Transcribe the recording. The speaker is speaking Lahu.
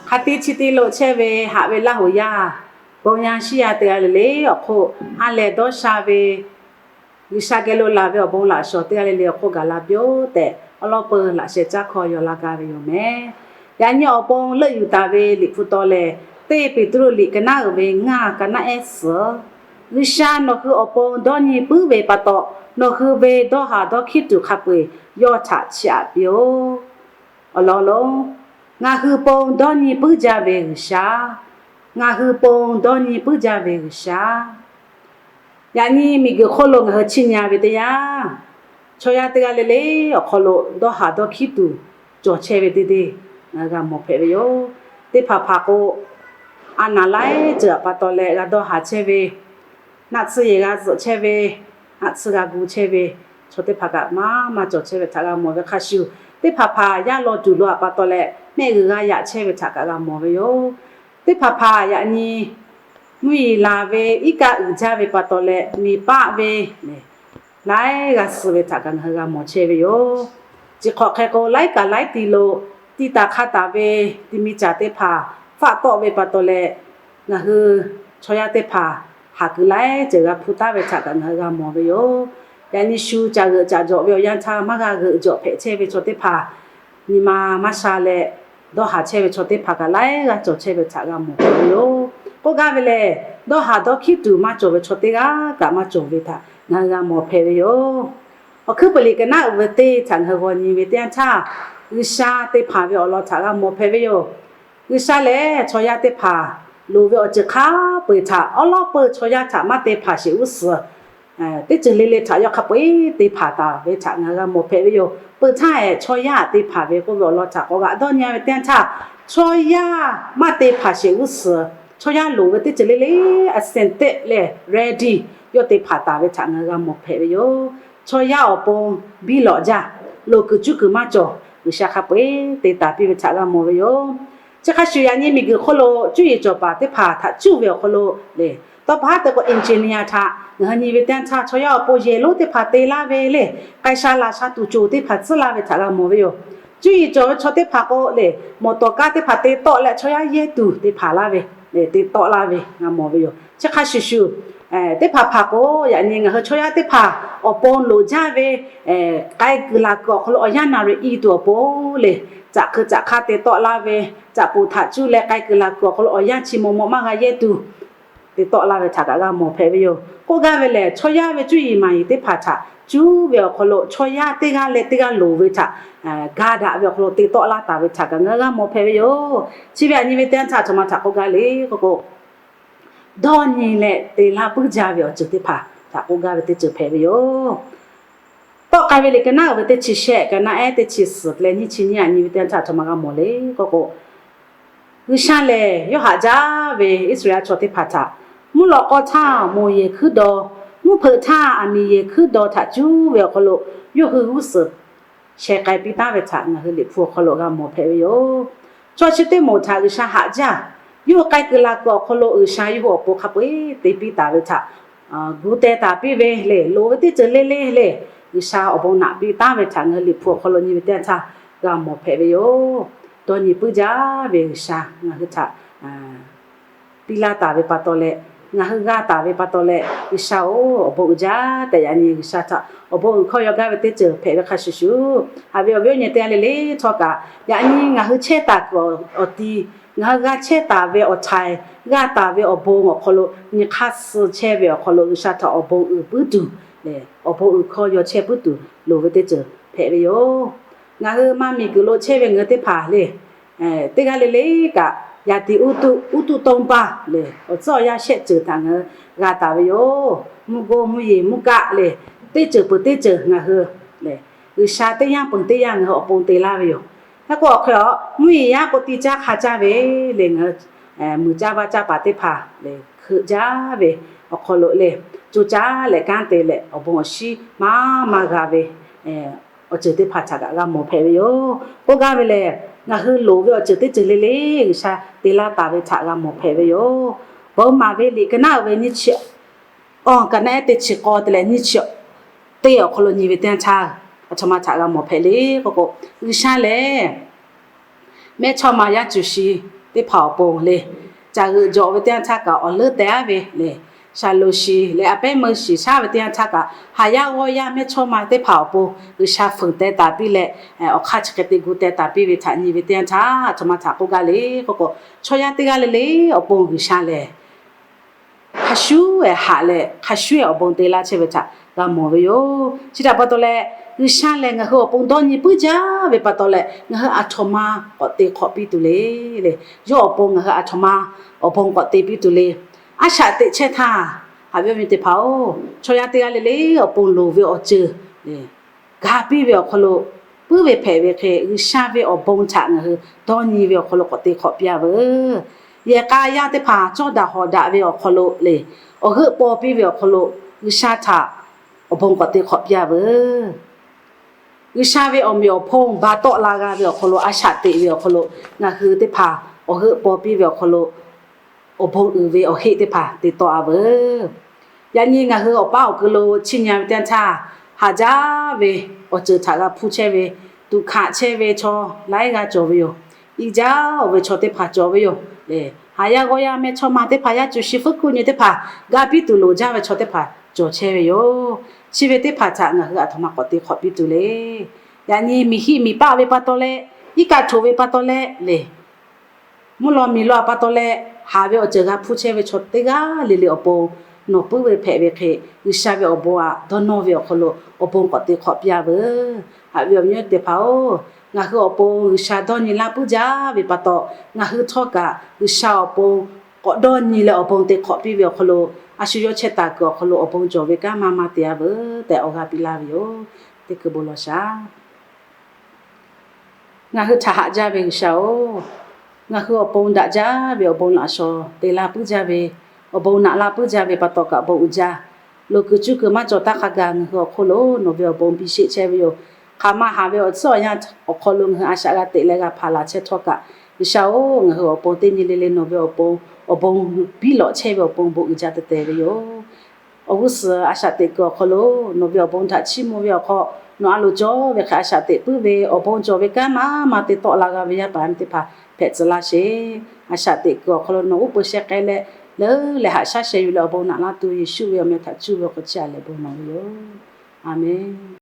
Hk'a te chi te lo chehˇ ve haꞈ ve Laˇ huˍ yaˇ, bon yaˇ shiˉ yaˇ teˇ g'aˇ le le awˬ hk'oˆ, ha lehˬ dawˇ sha ve G'uiˬsha geh lo laˬ ve awˬ bon laꞈ shawˍ teˇ g'aˇ le le awˬ hk'oˆ gaˬ la piˇ-oˆ tehꞈ, awˉ lawˉ peuˬ laꞈ sheh caˉ hkawˇ yaw la gaˇ ve yoˬ mehˍ. Yaꞈ nyi awˬ pon leuˆ yuˬ taˍ ve Liꞈ hpu taw lehˬ, teˇ Peˍtruˆ liꞈ ka naˉ uiˍ ve ngaˇ ka naˉ ehˉ suhˍ, G'uiˬsha nawˬ hui awˬ pon dawˇ nyi puiˉ ve pa taw, nawˬ hui ve dawˇ haˍ dawˇ hkiˉ tuˬ hk'a peu-eˬ yawˇ htaꞈ chiˇ aꞈ piˇ-oˆ. Awˬ lawn lonˉ, ngaˬ hui pon dawˇ nyi puiˉ jaˇ ve G'uiˬsha, ngaˬ hui pon dawˇ nyi puiˉ jaˇ ve G'uiˬsha. Yaꞈ nyi miˬguiˬ hk'oˆ lo ngaˬ hui chiˇ nyi ve teˇ yanˇ, chaw yaˇ teˇ g'aˇ le le awˬ hk'aw lo dawˇ haˍ dawˇ hkiˉ tuˬ cawˬ chehˇ ve teˇ deˇ ngaˬ hui g'a mawˬ hpehꞈ ve yoˬ. Teˇ hpaˍ hpaˍ k'o, a naˍ laiˉ ceuˬ pa taw leh g'a dawˇ haˍ chehˇ ve, naˆ tsuhˇ yehˬ g'a zuhꞈ chehˇ ve, naˆ tsuhˇ g'a gu chehˇ ve, chaw teˇ hpaˍ kaꞈ maˇ maˇ cawˬ chehˇ ve htaꞈ g'a mawˬ ve hk'a shuˍ, teˇ hpaˍ hpaˍ yaˇ law tuˬ lo pa taw leh mehˆ g'uiˬ g'a yaꞈ chehˇ ve htaꞈ kaꞈ g'a mawˬ ve yoˬ. Teˇ hpaˍ hpaˍ yaꞈ nyi mvuhˇ yeˬ laˬ ve iˉ kaˆ uiˍ jaˇ ve pa taw leh miˬ paˆ ve laiˉ g'a suh ve htaꞈ kaꞈ ngaˬ hui g'a mawˬ chehˇ ve yoˬ. Chi hk'awꞈ hk'e k'o, laiˉ kaꞈ laiˉ ti lo ti taˍ hk'a taˍ ve ti mi caˍ teˇ hpaˍ faˆ tawˆ ve pa taw leh, ngaˬ hui chaw yaˇ teˇ hpaˍ haˍ kuiˬ laiˉ ceuˬ g'a hpu taˉ ve htaꞈ kaꞈ ngaˬ hui g'a mawˬ ve yoˬ. Yaꞈ nyi shu caꞈ g'euꞈ caꞈ jawꞈ ve awˬ yanˇ htaˇ maˇ g'a g'euꞈ jawꞈ hpehꞈ chehˇ ve chaw teˇ hpaˍ, nyi ma maˇ sha leh dawˇ haˍ chehˇ ve chaw teˇ hpaˍ kaꞈ laiˉ g'aˇ cawˬ chehˇ ve htaꞈ g'a mawˬ hpehꞈ ve yoˬ. K'oˆ gaˇ ve lehˬ, dawˇ haˍ dawˇ hkiˉ tuˬ maˇ cawˬ ve chaw teˇ g'aˇ kaꞈ maˇ cawˬ ve htaꞈ ngaˬ hui g'a mawˬ hpehꞈ ve yoˬ. Awˬ hkuiˉ puiˍ liꞈ ka naˉ uiˍ ve teˇ htaꞈ ngaˬ hui g'aw nyi ve teˇ yanˇ htaˇ, G'uiˬsha te hpanˍ ve awˬ lawn htaꞈ g'a mawˬ hpehꞈ ve yoˬ. G'uiˬsha lehˬ, chaw yaˇ teˇ hpaˍ loˍ ve awˬ ceuˬ hk'a peu-eˬ htaꞈ awˉ lawˉ peuˬ chaw yaˇ htaꞈ maˇ te hpanˍ sheˍ g'uˇ suhˍ teˇ ceuˬ le le htaꞈ yawˇ hk'a peu-eˬ te hpanˍ taˍ ve htaꞈ ngaˬ hui g'a mawˬ hpehꞈ ve yoˬ. Peuˬ htaˇ ehˍ, chaw yaˇ te hpanˍ ve k'oˆ ve awˬ lawn htaꞈ k'awꞈ g'aꞈ dawˇ nyi ve teˇ yanˇ htaˇ, chaw yaˇ maˇ te hpanˍ sheˍ g'uˇ suhˍ, chaw yaˇ loˍ ve teˇ ceuˬ le le a senˍ teˆ leh ready yawˇ te hpanˍ taˍ ve htaꞈ ngaˬ hui g'a mawˬ hpehꞈ ve yoˬ. Chaw yaˇ awˬ pon biˇ lawꞈ jaˇ, loˍ kuiˬ cuˇ kuiˬ maˇ cawˬ, G'uiˬsha hk'a peu-eˬ te taˍ piˇ ve htaꞈ g'a mawˬ ve yoˬ. Chi hk'a shuˍ yaꞈ nyi miˬguiˬ hk'oˆ lo cuˇ yiˍ cawˬ paˍ teˇ hpaˍ htaꞈ cuˇ ve awˬ hk'aw lo lehˬ, tawˇ pa haˉ te k'o engineer htaꞈ ngaˬ hui nyi ve teˇ yanˇ htaˇ, chaw yaˇ awˬ pon yehˬ lonˉ teˇ hpaˍ te laˇ ve lehˬ, k'ai sha laˬ sha tuˬ coˬ teˇ hpaˍ tcuhˉ laˇ ve htaꞈ g'a mawˬ ve yoˬ. Cuˇ yiˍ cawˬ ve chaw teˇ hpaˍ k'o lehˬ, mawˬ tawˍ kaˇ teˇ hpaˍ te tawˆ leh chaw yaˇ yehˇ tuˬ te hpanˍ laˇ ve, te tawˆ laˇ ve g'a mawˬ ve yoˬ. Chi hk'a shuˍ shuˍ, teˇ hpaˍ hpaˍ k'o, yaꞈ nyi ngaˬ hui chaw yaˇ teˇ hpaˍ awˬ pon loˍ jaˇ ve k'ai kuiˬ laˬ kuiˬ awˬ hk'aw lo awˬ yanˇ naˍ riˍ i tuˬ awˬ pon lehˬ, caꞈ hkui caꞈ hk'aˇ te tawˆ laˇ ve, caꞈ poˍ htaꞈ cuˇ leh k'ai kuiˬ laˬ kuiˬ awˬ hk'aw lo awˬ yanˇ chi maw maw maˇ g'a yehˇ tuˬ te tawˆ laˇ ve htaꞈ kaꞈ g'a mawˬ hpehꞈ ve yoˬ. K'oˆ gaˇ ve lehˬ, chaw yaˇ ve cuˇ yiˍ maˍ yiˍ teˇ hpaˍ htaꞈ cuˇ ve awˬ hk'aw lo chaw yaˇ teˇ g'aˇ leh teˇ g'aˇ loˍ ve htaꞈ ga daꞈ ve awˬ hk'aw lo te tawˆ laˇ taˍ ve htaꞈ kaꞈ ngaˬ hui g'a mawˬ hpehꞈ ve yoˬ. Chi ve yaꞈ nyi ve teˇ yanˇ htaˇ, chaw ma htaꞈ k'oˆ gaˇ le k'oˆ k'o, dawˇ nyi leh te laˇ puiˉ jaˇ ve awˬ ceuˬ teˇ hpaˍ htaꞈ k'oˆ gaˇ ve teˇ ceuˬ hpehꞈ ve yoˬ. Tawˆ k'ai ve liꞈ ka naˉ uiˍ ve teˇ chi shehˆ, ka naˉ ehˉ teˇ chi suhˍ leh nyiˇ chi nyiˇ aꞈ nyi ve teˇ yanˇ htaˇ, chaw ma g'a mawˬ le k'oˆ k'o, G'uiˬsha lehˬ yawˇ haꞈ jaˇ ve Iˉsaˍreˍlaˆ chaw teˇ hpaˍ htaꞈ mvuhˇ lawꞈ k'aw htaˇ moˬ yehˬ hkuiˉ daw, mvuhˇ hpeuꞈ htaˇ aˬ miˍ yehˬ hkuiˉ daw htaꞈ cuˇ ve awˬ hk'aw lo yawˇ hui g'uˇ suhˍ sheh k'ai piˇ taˉ ve htaꞈ ngaˬ hui Liꞈ hpu awˬ hk'aw lo g'a mawˬ hpehꞈ ve yoˬ. Chaw chi teˇ moˍ htaꞈ G'uiˬsha haꞈ jaˇ. Yawˇ hui k'ai kuiˬ laˬ kuiˬ awˬ hk'aw lo G'uiˬsha yawˇ hui awˬ pon hk'a peu-eˬ te piˇ taˍ ve htaꞈ gu teh taˍ piˇ ve lehˬ, loˍ ve teˇ ceuˬ le le lehˬ, G'uiˬsha awˬ bon naꞈ piˇ taˉ ve htaꞈ ngaˬ hui Liꞈ hpu awˬ hk'aw lo nyi ve teˇ yanˇ htaˇ g'a mawˬ hpehꞈ ve yoˬ. Dawˇ nyi puiˉ jaˇ ve G'uiˬsha ngaˬ hui htaꞈ piˇ laˇ taˍ ve pa taw leh, ngaˬ hui g'a taˍ ve pa taw leh, G'uiˬsha-oˬ, awˬ bon uiˍ jaˇ tehꞈ yaꞈ nyi G'uiˬsha htaꞈ awˬ bon uiˍ hkawˇ yaw gaˇ ve teˇ ceuˬ hpehꞈ ve hk'a shuˍ shuˍ, haꞈ ve awˬ viˉ awˬ nyi teˇ g'aˇ le le htawˇ kaꞈ, yaꞈ nyi ngaˬ hui chehˇ taˍ kuiˬ awˬ ti, ngaˬ hui g'a chehˇ taˍ ve awˬ htaiˍ, g'a taˍ ve awˬ bon awˬ hk'aw lo nyi hk'aˇ suh chehˇ ve awˬ hk'aw lo G'uiˬsha htaꞈ awˬ bon uiˍ puiˉ tuˬ lehˬ, awˬ bon uiˍ hkawˇ yaw chehˇ puiˉ tuˬ loˍ ve teˇ ceuˬ hpehꞈ ve yoˬ. Ngaˬ hui maˇ miˬguiˬ lo chehˇ ve ngaˬ hui teˇ hpaˍ lehˬ, teˇ g'aˇ le le kaꞈ, yaꞈ tiꞈ uˉ tuˆ uˉ tuˆ tawˇ baˇ lehˬ, awˬ tcuhˉ awˬ yanˇ shehˆ ceuˬ htaꞈ ngaˬ hui g'a taˍ ve yoˬ. Mvuhˇ goˇ mvuhˇ yeˬ mvuhˇ kaˆ lehˬ, teˇ ceuˬ peuˬ teˇ ceuˬ ngaˬ hui lehˬ, G'uiˬsha teˇ yanˇ peuˬ teˇ yanˇ ngaˬ hui awˬ pon te laˇ ve yoˬ. Hk'e k'o awˬ hk'e a, mvuhˇ yeˬ yaˇ k'o ti caˇ hk'a caˇ ve lehˬ, ngaˬ hui muiˬ caˇ vaˇ caˇ paˍ teˇ hpaˍ lehˬ, hkeuꞈ jaˇ ve awˬ hk'aw lo lehˬ, co caˇ leh kanˉ te leh awˬ bon awˬ shinˉ maˇ maˇ g'a ve awˬ ceuˬ teˇ hpaˍ htaꞈ kaꞈ g'a mawˬ hpehꞈ ve yoˬ. K'oˆ gaˇ ve lehˬ, ngaˬ hui loˍ ve awˬ ceuˬ teˇ ceuˬ le le G'uiˬsha te laˇ taˍ ve htaꞈ g'a mawˬ hpehꞈ ve yoˬ. Bon maˍ ve liꞈ ka naˉ uiˍ ve nyiˇ chi awˬ, ka naˉ ehˉ teˇ chi k'aw te leh nyiˇ chi teˇ awˬ hk'aw lo nyi ve teˇ yanˇ htaˇ, aˬ htoꞈ ma htaꞈ g'a mawˬ hpehꞈ le k'oˆ k'o, G'uiˬsha lehˬ mehˇchawˇma yaˇ cuˬ shi teˇ hpaˍ awˬ pon le, caˬ g'euꞈ jawꞈ ve teˇ yanˇ htaˇ kaꞈ awˬ leuˉ teh aˉ ve le, shaˍlonˍ shiˍ leh a pehˉ meuˇ shiˍ shaˉ ve teˇ yanˇ htaˇ kaꞈ, haˍ yaˇ g'awˇ yaˇ mehˇchawˇma teˇ hpaˍ awˬ pon G'uiˬsha feuˍ teh taˍ piˇ leh, awˬ hk'aˇ chi hk'e te gu teh taˍ piˇ ve htaꞈ nyi ve teˇ yanˇ htaˇ, a htoꞈ ma htaꞈ k'oˆ gaˇ le k'oˆ k'o, chaw yaˇ teˇ g'aˇ le le awˬ pon G'uiˬsha lehˬ, hk'a shuˉ ehˍ haꞈ leh hk'a shuˉ ehˍ awˬ bon te laˇ chehˇ ve htaꞈ g'a mawˬ ve yoˬ. Chi htaꞈ pa taw leh, G'uiˬsha lehˬ ngaˬ hui awˬ pon dawˇ nyi puiˉ jaˇ ve pa taw leh, ngaˬ hui a htoꞈ ma k'awꞈ te hk'awꞈ piˇ tuˬ le le. Yawˇ awˬ pon ngaˬ hui a htoꞈ ma awˬ bon k'awꞈ te piˇ tuˬ le. A shaꞈ teꞈ chehˇ htaˇ, haꞈ ve awˬ viˉ teˇ hpaˍ-oˬ, chaw yaˇ teˇ g'aˇ le le awˬ pon loˍ ve awˬ ceuˬ ga piˇ ve awˬ hk'aw lo, puiˉ ve hpehꞈ ve hk'e G'uiˬsha ve awˬ bon htaꞈ ngaˬ hui dawˇ nyi ve awˬ hk'aw lo k'awꞈ te hk'awꞈ piˇ-a veuˬ. Yehˬ k'a yaˇ teˇ hpaˍ cawˇ daꞈ hawˍ daꞈ ve awˬ hk'aw lo le, awˬ g'euˆ paw piˇ ve awˬ hk'aw lo G'uiˬsha htaꞈ awˬ bon k'awꞈ te hk'awꞈ piˇ-a veuˬ. G'uiˬsha ve awˬ meꞈ awˬ hponˇ ba tawˆ la g'a ve awˬ hk'aw lo, a shaꞈ teꞈ ve awˬ hk'aw lo ngaˬ hui teˇ hpaˍ awˬ g'euˆ paw piˇ ve awˬ hk'aw lo awˬ bon uiˍ ve awˬ heˆ teˇ hpaˍ te tawˆ-a veuˬ. Yaꞈ nyi ngaˬ hui awˬ paˉ awˬ ku lo chiˇ nyi ve teˇ yanˇ htaˇ, haꞈ jaˇ ve awˬ ceuˬ htaꞈ g'a hpuˇ chehˇ ve, tuꞈ hkanˍ chehˇ ve chaw laiˉ g'aˇ cawˬ ve yoˬ. Iˉ jaˇ-oˬ ve chaw teˇ hpaˍ cawˬ ve yoˬ le. Haˍ yaˇ g'awˇ yaˇ mehˇchawˇma teˇ hpaˍ yaˇ cuˬ shi fuˉ hkuˆ nyi teˇ hpaˍ ga piˇ tuˬ loˍ jaˇ ve chaw teˇ hpaˍ cawˬ chehˇ ve yoˬ. Chi ve teˇ hpaˍ htaꞈ ngaˬ hui a htoꞈ ma k'awꞈ te hk'awꞈ piˇ tuˬ le. Yaꞈ nyi miˬ hiˆ miˬ paˆ ve pa taw leh, iˉ kaˆ htoꞈ ve pa taw leh le, mvuhˇ law miˬ law pa taw leh, haˍ ve awˬ ceuˬ g'a hpuˇ chehˇ ve chaw teˇ g'aˇ le le awˬ pon, nawˬ puiˉ ve hpehꞈ ve hk'e G'uiˬsha ve awˬ bon aꞈ dawˇ nawˇ ve awˬ hk'aw lo awˬ bon k'awꞈ te hk'awꞈ piˇ-a veuˬ. Haꞈ ve awˬ viˉ teˇ hpaˍ-oˬ, ngaˬ hui awˬ pon G'uiˬsha dawˇ nyi laˇ puiˉ jaˇ ve pa taw, ngaˬ hui htawˇ kaꞈ G'uiˬsha awˬ pon k'awꞈ dawˇ nyi leh awˬ bon te hk'awꞈ piˇ ve awˬ hk'aw lo, a shu yawˇ chehˇ taˍ kuiˬ awˬ hk'aw lo awˬ bon cawˬ ve kanˉ maˇ maˇ te-a veuˬ tehꞈ awˬ g'a piˇ laˇ ve yoˬ. Teˇ hkui bon lawˬ shaˍ. Ngaˬ hui htaꞈ haꞈ jaˇ ve G'uiˬsha-oˬ, ngaˬ hui awˬ pon daꞈ jaˇ ve awˬ bon laꞈ shawnˍ te la puiˉ jaˇ ve, awˬ bon naꞈ la puiˉ jaˇ ve pa taw kaꞈ bon uiˍ jaˇ. Loˍ kuiˬ cuˇ kuiˬ maˇ cawˬ taˇ hk'a gaˬ ngaˬ hui awˬ hk'oˆ lo nawˬ ve awˬ bon piˇ sheˆ chehˇ ve yoˬ. Hk'aˬ ma haˍ ve awˬ tcuhˉ awˬ yanˇ awˬ hk'aw lo ngaˬ hui a shaꞈ g'a teꞈ leh g'a hpanˍ laˬ chehˇ htawˇ kaꞈ, G'uiˬsha-oˬ, ngaˬ hui awˬ pon teˇ nyi le le nawˬ ve awˬ pon, awˬ bon biˇ lawꞈ chehˇ ve awˬ pon bon uiˍ jaˇ teh teh ve yoˬ. Awˬ g'uˇ suhˍ a shaꞈ teꞈ kuiˬ awˬ hk'aw lo nawˬ ve awˬ bon htaꞈ chiˇ mvuh ve awˬ hk'aw, nawˬ a loˍ cawˇ ve hk'e a shaꞈ teꞈ puiˉ ve awˬ bon cawˬ ve kanˉ maˇ maˇ te tawˆ la g'a ve yaˇ paˍ yaˇ miˇ teˇ hpaˍ hpehꞈ tcuh laˇ sheˍ. A shaꞈ teꞈ kuiˬ awˬ hk'aw lo nawˬ uˉ peunˍ sheh k'ai leh, leuˉ leh haꞈ shaˉ sheh yuˬ leh awˬ bon naꞈ laˇ tuˬ Yeˍsuˆ ve awˬ meh htaꞈ cuˇ ve awˬ hk'aw chiˇ a leh bon lawˬ ve yoˬ. A menˬ.